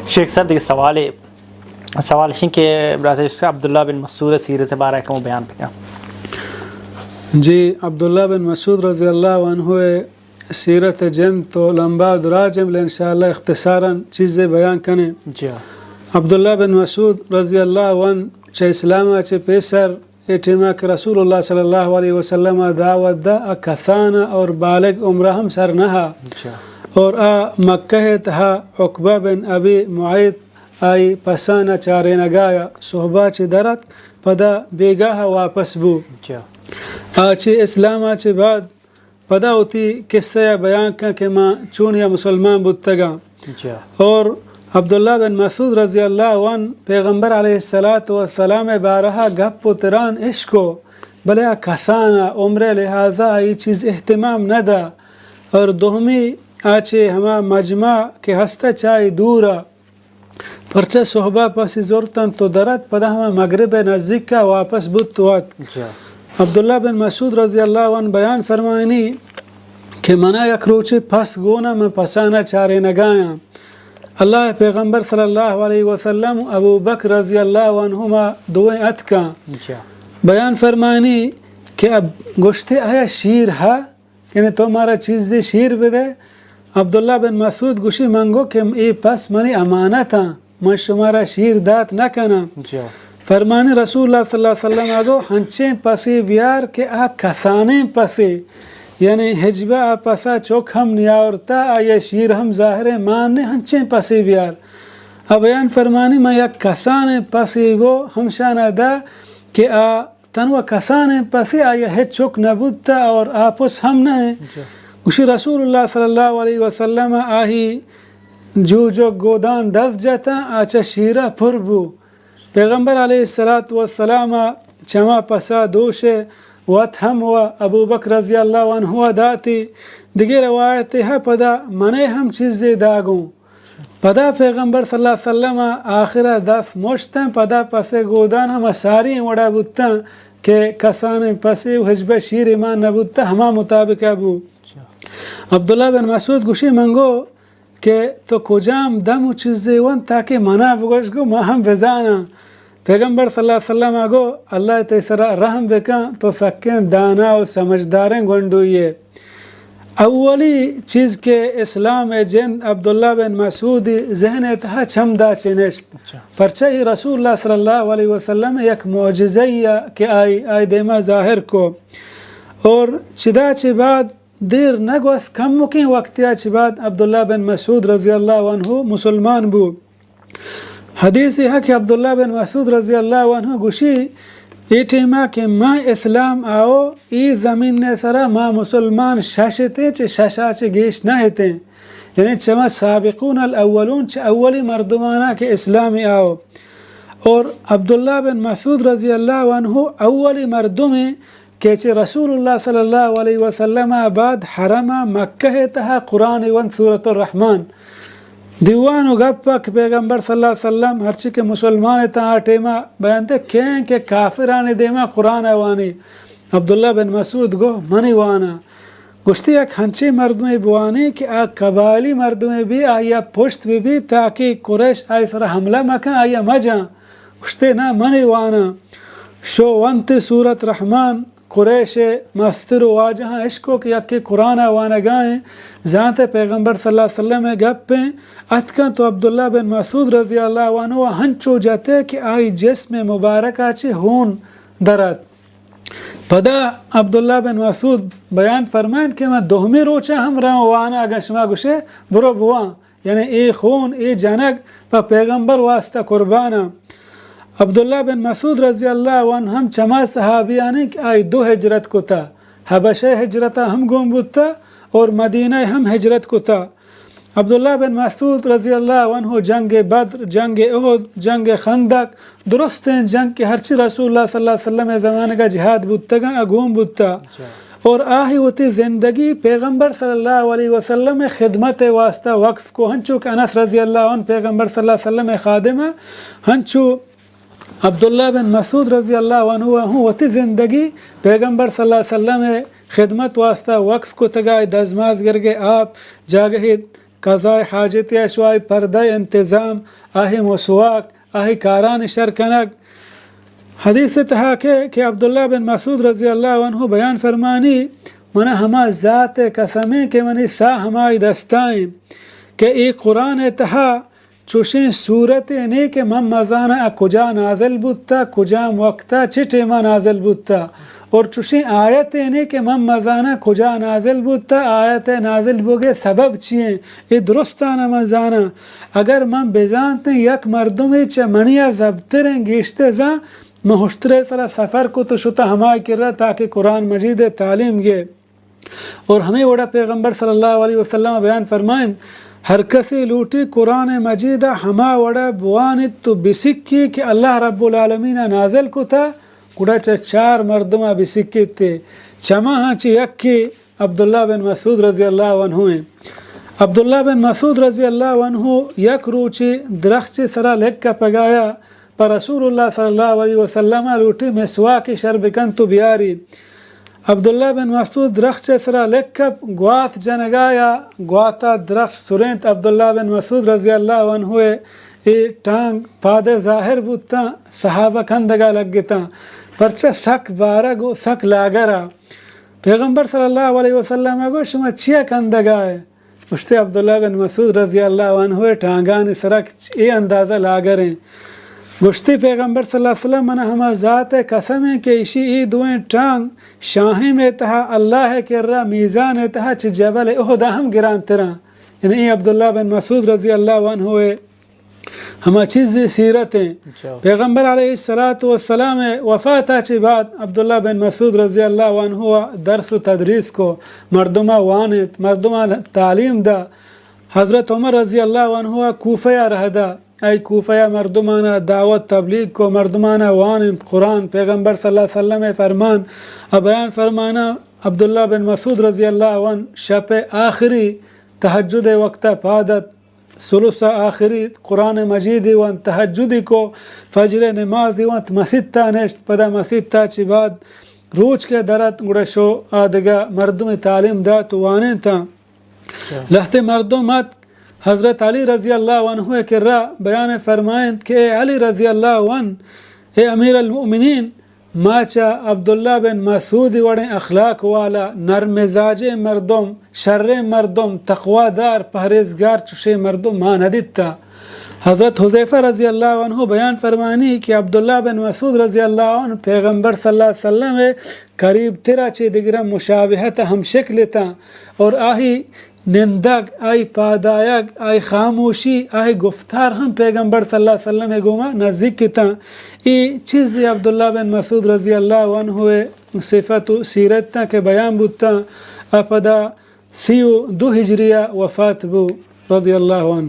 شیخ صاحب، دیگہ سوالے، سوال اش انت کہ برات عبداللہ بن مسعود ءِ سیرت ءِ بارہ ءَ کمو بیان بکن۔ جی، عبداللہ بن مسعود رضی اللہ عنہ ءِ سیرت ءِ جند تو لمبا دراج انت، بلے انشاءاللہ اختصاراً چیزے بیان کنیں۔ جی۔ عبداللہ بن مسعود رضی اللہ عنہ چہ اسلام ءَ چہ پیسر اے ٹیما کہ رسول اللہ صلی اللہ علیہ وسلم ءَ دعوت دا، آ کسان ءَ اور بالغ عمر ءَ ہم سر نہ ات۔ اچھا۔ اور آ مکہ ءِ تہا عقبہ بن ابی معیط آئی پسان ءَ چارینگا ات، صحبا چہ در ات، پدا بیگاہ ءَ واپس بو۔ اچھا۔ آ چہ اسلام ءَ چہ بعد پدا وتی قصہ ءَ بیان کن کہ ما چونیا مسلمان بوتگاں۔ جی۔ اور عبداللہ بن مسعود رضی اللہ عنہ پیغمبر علیہ الصلوۃ والسلام ءِ بارہ ءَ گپ و تران اشکو، بلے آ کسان ءَ عمر ءِ لحاظ ءَ آئی چیز اہتمام نہ دا۔ اور دومی آ چہ ہما مجمع کہ ہست ءَ چہ آئی دور ءَ، پرچہ صحبا پسی زرت انت و در ات، پدا ہما مغرب ءِ نزیک ءَ واپس بوت وت۔ جی۔ عبداللہ بن مسعود رضی اللہ عنہ بیان فرمائنی کہ منا یک روچے پس گون ءَ، من پسان ءَ چارینگایاں۔ اللہ ءِ پیغمبر صلی اللہ علیہ وسلم و ابوبکر رضی اللہ عنہما دوئیں اتکاں۔ جی۔ بیان فرمائنی کہ اب گوشتے آیا شیر ہا یعنی تو مارا چیزے شیر بدے۔ عبداللہ بن مسعود گوشی، من گو کہ اے پس منی امانت آں، من شمارا شیر دات نہ کناں۔ جی۔ فرمانی رسول اللہ صلی اللہ علیہ وسلم ءَ گو، ہنچیں پسے بیار کہ آ کسانیں پسے، یعنی ہچبہ آ پسا چک ہم نیاورتا، آئی شیر ہم ظاہر مان نے، ہنچیں پسے بیار۔ آ بیان فرمانی، من یک کسانیں پسے گو ہمشانا دا کہ آ تنوا کسانیں پسے، آئی ءَ ہچ چک نہ بوتہ اور آ پس ہم نہ انت۔ جی۔ گوشی رسول اللہ صلی اللہ علیہ وسلم ءَ آئی جوجگ گودان دست جتاں، آ چہ شیر ءَ پر بو۔ پیغمبر علیہ الصلوۃ والسلام ءَ چما پسا دوش ءَ وت ہم و ابوبکر رضی اللہ عنہ ءَ داتی۔ دگہ روایتے ءَ پدا منے ہم چیزے داگوں۔ پدا پیغمبر صلی اللہ علیہ وسلم ءَ آخر ءَ دست مشتاں، پدا پس ءِ گودان ہما ساری وڑا بوتاں کہ کسانیں پسے و ہچبہ شیر ایمان نہ بوتہ، ہما مطابق ءَ بو۔ اچھا۔ عبداللہ بن مسعود گوشی، من گو کہ تو کجام دم و چیزے ونت تاکہ منا بگوش، گو ما ہم بزاناں۔ پیغمبر صلی اللہ علیہ وسلم ءَ گو، اللہ تئی سرا رحم بکن، تو سکیں دانا و سمجھداریں گونڈوے ئے۔ اولی چیز کہ اسلام ءِ جند عبداللہ بن مسعود ءِ ذہن ءِ تہا چمدا چنشت۔ اچھا۔ پرچہ اے رسول اللہ صلی اللہ علیہ وسلم ءِ یک معجزہ ئے کہ آئی، آئی دیما ظاہر کو۔ اور چدا چہ بعد دیر نہ گوست، کمکیں وقتے ءَ چہ بعد عبداللہ بن مسعود رضی اللہ عنہ مسلمان بو۔ حدیثے ہا کہ عبداللہ بن مسعود رضی اللہ عنہ گوشی، اے ٹیما کہ ما اسلام آؤ، اے زمین ءِ سرا ما مسلمان شش اتیں، چہ ششا چہ گیش نہ اتیں۔ یعنی چما سابقون الاولون، چہ اولی مردمانا کہ اسلام آؤ۔ اور عبداللہ بن مسعود رضی اللہ عنہ اولی مردمے کہ چہ رسول اللہ صلی اللہ علیہ وسلم ءَ بعد حرم ءَ مکہ ءِ تہا قرآن ونت، سورۃ الرحمن۔ دیوان و گپ کہ پیغمبر صلی اللہ علیہ وسلم ہرچی کہ مسلمان اتاں آ ٹیما بیان تے کہیں کہ کافرانی دیما قرآن ءَ وانی۔ عبداللہ بن مسعود گو، منی وانا۔ گوشتی، یک ہنچیں مردمے بوانی کہ آ قبائلی مردمے بی، آئی ءَ پشت بہ بی تاکہ قریش آئی سرا حملہ مکن، آئی ءَ مجاں۔ گوشتے، نہ، منی وانا۔ شو ونت سورۃ رحمن، قریش ءِ مستر و واجہاں اشکو کہ یکے قرآن ءَ وانگا ایں، زانت پیغمبر صلی اللہ علیہ وسلم ءِ گپ ایں، اتکاں تو عبداللہ بن مسعود رضی اللہ عنہ ءَ ہنچو جتے کہ آئی جسم مبارک ءَ چہ ہون در ات۔ پدا عبداللہ بن مسعود بیان فرمائنت کہ من دومی روچا ہم رواں وانا، اگاں شما گوشے برو بوان۔ یعنی اے خون، اے جنگ پہ پیغمبر واسطہ قربان اں۔ عبداللہ بن مسعود رضی اللہ عنہ ہم چما صحابیانی کہ آئی دو ہجرت کتا، حبشہ ہجرتا ہم گون بوتا اور مدینہ ہم ہجرت کتا۔ عبداللہ بن مسعود رضی اللہ عنہ جنگ بدر، جنگ احد، جنگ خندق، درستیں جنگ کہ ہرچی رسول اللہ صلی اللہ علیہ وسلم ءِ زمانگا جہاد بوتگاں، آ گون بوتا۔ اور آہی وتی زندگی پیغمبر صلی اللہ علیہ وسلم ءِ خدمت ءِ واسطہ وقف کو، ہنچو کہ انس رضی اللہ عنہ پیغمبر صلی اللہ علیہ وسلم ءِ خادم ءَ، ہنچو عبداللہ بن مسعود رضی اللہ عنہ ءَ ہوں وتی زندگی پیغمبر صلی اللہ علیہ وسلم ءِ خدمت واسطہ وقف کتگ ءَ، دزماز گرگ ءِ آپ، جاگہے قضائے حاجتے ءَ شو، آئی پردہ ءِ انتظام، آئی مسواک، آئی کارانی شر کنگ۔ حدیث ءِ تہا کہ، کہ عبداللہ بن مسعود رضی اللہ عنہ بیان فرمانی، من ءَ ہما ذات ءِ قسم ایں کہ منی ساہ ہمائی دستا ایں کہ اے قرآن ءِ تہا چوشیں سورتے نے کہ من مزاناں آ کجا نازل بوتا، کجام وقتا، چہ ٹیما نازل بوتا، اور چوشیں آیتے نے کہ من مزاناں کجا نازل بوتا، آیت ءِ نازل بوگ ءِ سبب چی ایں، اے درستانا من زاناں۔ اگر من بزانتیں یک مردمے چہ منی ءَ زبتریں گیشتر زان، من ہشترے سرا سفر کت و شتا ہمائی کرا تاکہ قرآن مجید ءِ تعلیم گے۔ اور ہمے وڑا پیغمبر صلی اللہ علیہ وسلم بیان فرمائیں، ہر کسے لوٹی قرآن مجید ءَ ہما وڑا بوانیت و بسکی کہ اللہ رب العالمین ءَ نازل کتا، گڑا چہ چار مردما بسکیت۔ چماہاں چہ یکے عبداللہ بن مسعود رضی اللہ عنہ ایں۔ عبداللہ بن مسعود رضی اللہ عنہ یک روچے درخچے سرا لک کپگایا، پہ رسول اللہ صلی اللہ علیہ وسلم ءَ لوٹی مسواک شر بکنت و بیاری۔ عبداللہ بن مسعود درخت ءِ سرا لک کپ، گوات جنگایا، گواتا درخت سرینت۔ عبداللہ بن مسعود رضی اللہ عنہ ءِ اے ٹانگ پادے ظاہر بوتاں، صحابہ کندگا لگتاں، پرچہ سک بارگ و سک لاگرا۔ پیغمبر صلی اللہ علیہ وسلم ءَ گوشت، شما چیا کندگا ئے؟ گوشتے، عبداللہ بن مسعود رضی اللہ عنہ ءِ ٹانگانی سرا اے اندازہ لاگریں۔ گوشتے، پیغمبر صلی اللہ علیہ وسلم، من ہما ذات ءِ قسم ایں کہ ایشی اے دوئیں ٹانگ شاہیم ءِ تہا اللہ ءِ کرا میزان ءِ تہا چہ جبل احد ءَ ہم گرانتراں۔ یعنی اے عبداللہ بن مسعود رضی اللہ عنہ ءِ ہما چیزے سیرت ایں۔ اچھا۔ پیغمبر علیہ الصلوۃ والسلام ءِ وفات ءَ چہ بعد عبداللہ بن مسعود رضی اللہ عنہ ءَ درس و تدریس کو، مردماں وانینت، مردماں تعلیم دا۔ حضرت عمر رضی اللہ عنہ ءَ کوفہ ءَ رہ دا، آئی کوفہ ءَ مردمانا دعوت تبلیغ کو، مردمانا وانینت قرآن۔ پیغمبر صلی اللہ علیہ وسلم ءِ فرمان ءَ بیان فرمانا، عبداللہ بن مسعود رضی اللہ عنہ شپ ءِ آخری تہجد ءِ وقت ءَ پاد ات، ثلث ءِ آخری قرآن مجید ونت، تہجدی کو، فجر ءِ نمازی ونت، مسیت ءَ نشت، پدا مسیت ءَ چہ بعد روچ کہ در ات، گڑا شو آ دگہ مردمے تعلیم دات و وانینتاں۔ اچھا۔ لہتے مردم ات، حضرت علی رضی اللہ عنہ ءِ کرا بیان فرمائینت کہ اے علی رضی اللہ عنہ، اے امیر المؤمنین، ما چہ عبداللہ بن مسعود وڑیں اخلاق والا، نرم مزاجیں مردم، شریں مردم، تقوی دار، پہریزگار چشیں مردم ما نہ دیتا۔ حضرت حذیفہ رضی اللہ عنہ بیان فرمانی کہ عبداللہ بن مسعود رضی اللہ عنہ پیغمبر صلی اللہ علیہ وسلم ءِ قریب ترا چہ دگراں مشابہت ہم شکل اتاں اور آہی نندگ، آئی پادآیگ، آئی خاموشی، آئی گفتار ہم پیغمبر صلی اللہ علیہ وسلم ءِ گوما نزیک اتاں۔ اے چیزے عبداللہ بن مسعود رضی اللہ عنہ ءِ صفت و سیرت اتاں کہ بیان بوتاں۔ آ پدا سی و دو ہجری ءَ وفات بو رضی اللہ عنہ۔